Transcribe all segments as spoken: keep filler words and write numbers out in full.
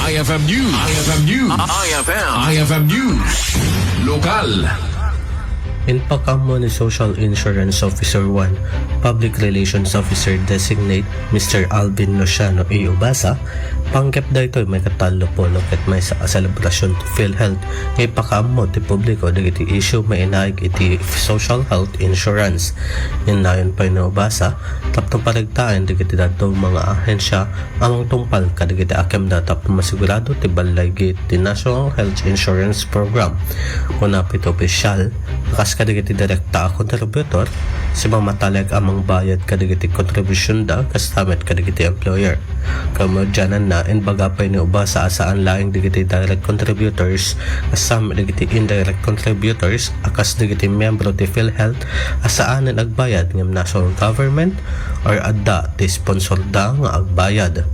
I F M News. I F M News. I F M. I F M News. Lokal. Impakaammo ni Social Insurance Officer one, Public Relations Officer Designate, Mister Alvin Luciano A. Ubasa, panggep daytoy maikatalo pulo ket maysa a selebrasyon ti PhilHealth nga ipakaammo ti publiko dagiti issue mainaig iti social health insurance. Innayon pay ni Ubasa tapno paregtaen dagiti dadduma nga ahensya a mangtungpal kadagiti akemda tapno masigurado ti ballaygi ti National Health Insurance Program. Kuna pay ti opisyal, kas kadagiti direkta a kontributor, simamatalik a mangbayad kadagiti kontribusyonda kasta met kadagiti employer. Kamadiananna, imbaga pay ni Ubasa a saan laeng dagiti direct contributors, kasta met dagiti indirect contributors, a kas dagiti miyembro ti PhilHealth a saanen agbayad ngem national government or adda ti sponsorda nga agbayad.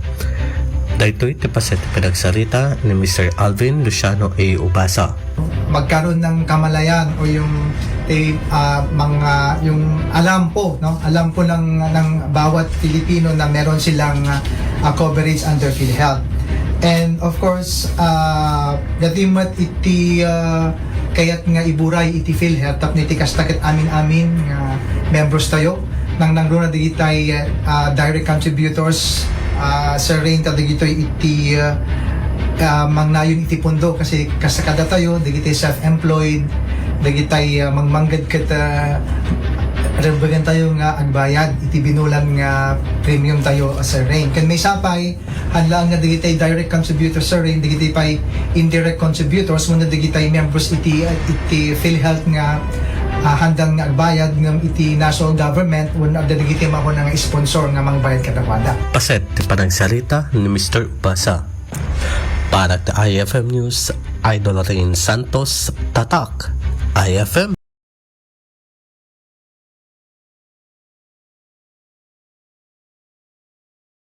Daytoy ti paset ti panagsarita ni Mister Alvin Luciano A. Ubasa. Magkaroon ng kamalayan o yung, eh, ah, mga, yung alam po, no? Alam po ng, ng bawat Pilipino na meron silang, ah, ah, coverage under PhilHealth. And of course, ah, dati met iti, ah, kayat nga iburay iti PhilHealth, tapno iti kasta ket amin-amin nga members tayo, nang nangruna digitay, ah, direct contributors, ah, Sir Rain, kadagitoy iti, ah, ah, mangnayon iti pundo, kasi kasta kadatayo, digitay self-employed, digitay, ah, mangmangged ket, ah, rebagan tayo nga agbayad iti binulan nga premium tayo, ah, Sir Rain. Ken maysa pay, Haan laeng nga digitay direct contributors, Sir Rain, digitay pay indirect contributors, wenno digitay members iti, iti PhilHealth nga, ah, handang nga agbayad ngem iti national government, wenno adda digitay makuna nga sponsor nga mangbayad kadakuada. Paset ti panagsarita ni Mister Ubasa. Para ti I F M News, Idol Rain Santos, Tatak, I F M.